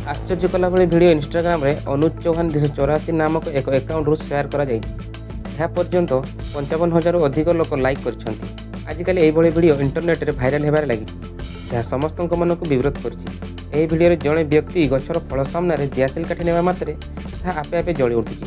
ଆଶ୍ଚର୍ଯ୍ୟ କଲା ଭଳି ଭିଡ଼ିଓ ଇନଷ୍ଟାଗ୍ରାମରେ ଅନୁଜ ଚୌହାନ 284 ନାମକ ଏକ ଆକାଉଣ୍ଟରୁ ସେୟାର କରାଯାଇଛି। ଏହା ପର୍ଯ୍ୟନ୍ତ 55,000ରୁ ଅଧିକ ଲୋକ ଲାଇକ୍ କରିଛନ୍ତି। ଆଜିକାଲି ଏହିଭଳି ଭିଡ଼ିଓ ଇଣ୍ଟରନେଟରେ ଭାଇରାଲ ହେବାରେ ଲାଗିଛି, ଯାହା ସମସ୍ତଙ୍କ ମନକୁ ବିବ୍ରତ କରିଛି। ଏହି ଭିଡ଼ିଓରେ ଜଣେ ବ୍ୟକ୍ତି ଗଛର ଫଳ ସାମ୍ନାରେ ଦିଆସିଲ କାଠି ନେବା ମାତ୍ରେ ତାହା ଆପେ ଆପେ ଜଳି ଉଠୁଛି।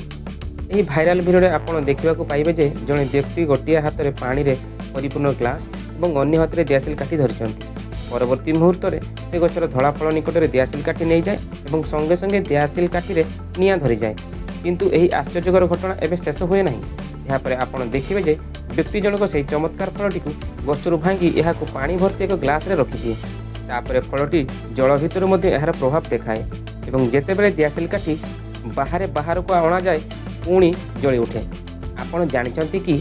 ଏହି ଭାଇରାଲ ଭିଡ଼ିଓରେ ଆପଣ ଦେଖିବାକୁ ପାଇବେ ଯେ ଜଣେ ବ୍ୟକ୍ତି ଗୋଟିଏ ହାତରେ ପାଣିରେ ପରିପୂର୍ଣ୍ଣ ଗ୍ଲାସ୍ ଏବଂ ଅନ୍ୟ ହାତରେ ଦିଆସିଲ କାଠି ଧରିଛନ୍ତି। ପରବର୍ତ୍ତୀ ମୁହୂର୍ତ୍ତରେ ସେ ଗଛର ଧଳା ଫଳ ନିକଟରେ ଦିଆସିଲ କାଠି ନେଇଯାଏ ଏବଂ ସଙ୍ଗେ ସଙ୍ଗେ ଦିଆସିଲ କାଠିରେ ନିଆଁ ଧରିଯାଏ। କିନ୍ତୁ ଏହି ଆଶ୍ଚର୍ଯ୍ୟକର ଘଟଣା ଏବେ ଶେଷ ହୁଏ ନାହିଁ। ଏହାପରେ ଆପଣ ଦେଖିବେ ଯେ ବ୍ୟକ୍ତି ଜଣକ ସେହି ଚମତ୍କାର ଫଳଟିକୁ ଗଛରୁ ଭାଙ୍ଗି ଏହାକୁ ପାଣି ଭର୍ତ୍ତି ଏକ ଗ୍ଲାସରେ ରଖିଦିଏ। ତାପରେ ଫଳଟି ଜଳ ଭିତରୁ ମଧ୍ୟ ଏହାର ପ୍ରଭାବ ଦେଖାଏ ଏବଂ ଯେତେବେଳେ ଦିଆସିଲ କାଠି ବାହାରେ ବାହାରକୁ ଅଣାଯାଏ, ପୁଣି ଜଳି ଉଠେ। ଆପଣ ଜାଣିଛନ୍ତି କି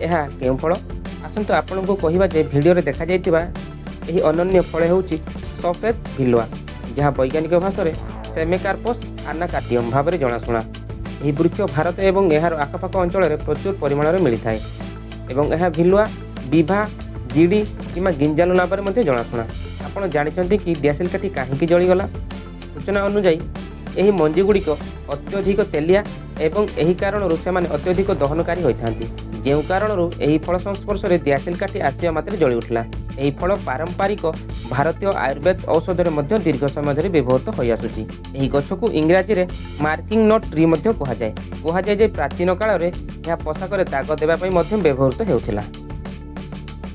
ଏହା କେଉଁ ଫଳ? ଆସନ୍ତୁ ଆପଣଙ୍କୁ କହିବା ଯେ ଭିଡ଼ିଓରେ ଦେଖାଯାଇଥିବା ଏହି ଅନନ୍ୟ ଫଳ ହେଉଛି ସଫେଦ ଭିଲୁଆ, ଯାହା ବୈଜ୍ଞାନିକ ଭାଷାରେ ସେମେକାର୍ପସ୍ ଆନାକାର୍ଡିୟମ୍ ଭାବରେ ଜଣାଶୁଣା। ଏହି ବୃକ୍ଷ ଭାରତ ଏବଂ ଏହାର ଆଖପାଖ ଅଞ୍ଚଳରେ ପ୍ରଚୁର ପରିମାଣରେ ମିଳିଥାଏ ଏବଂ ଏହା ଭିଲୁଆ, ବିଭା, ଜିଡ଼ି କିମ୍ବା ଗିଞ୍ଜାଲୁ ନାମରେ ମଧ୍ୟ ଜଣାଶୁଣା। ଆପଣ ଜାଣିଛନ୍ତି କି ଦିଆସିଲ କାଠି କାହିଁକି ଜଳିଗଲା? ସୂଚନା ଅନୁଯାୟୀ, ଏହି ମଞ୍ଜିଗୁଡ଼ିକ ଅତ୍ୟଧିକ ତେଲିଆ ଏବଂ ଏହି କାରଣରୁ ସେମାନେ ଅତ୍ୟଧିକ ଦହନକାରୀ ହୋଇଥାନ୍ତି, ଯେଉଁ କାରଣରୁ ଏହି ଫଳ ସଂସ୍ପର୍ଶରେ ଦିଆସିଲ କାଠି ଆସିବା ମାତ୍ରେ ଜଳି ଉଠିଲା। ଏହି ଫଳ ପାରମ୍ପରିକ ଭାରତୀୟ ଆୟୁର୍ବେଦ ଔଷଧରେ ମଧ୍ୟ ଦୀର୍ଘ ସମୟ ଧରି ବ୍ୟବହୃତ ହୋଇଆସୁଛି। ଏହି ଗଛକୁ ଇଂରାଜୀରେ ମାର୍କିଂ not tree ମଧ୍ୟ କୁହାଯାଏ। କୁହାଯାଏ ଯେ ପ୍ରାଚୀନ କାଳରେ ଏହା ପୋଷାକରେ ଦାଗ ଦେବା ପାଇଁ ମଧ୍ୟ ବ୍ୟବହୃତ ହେଉଥିଲା।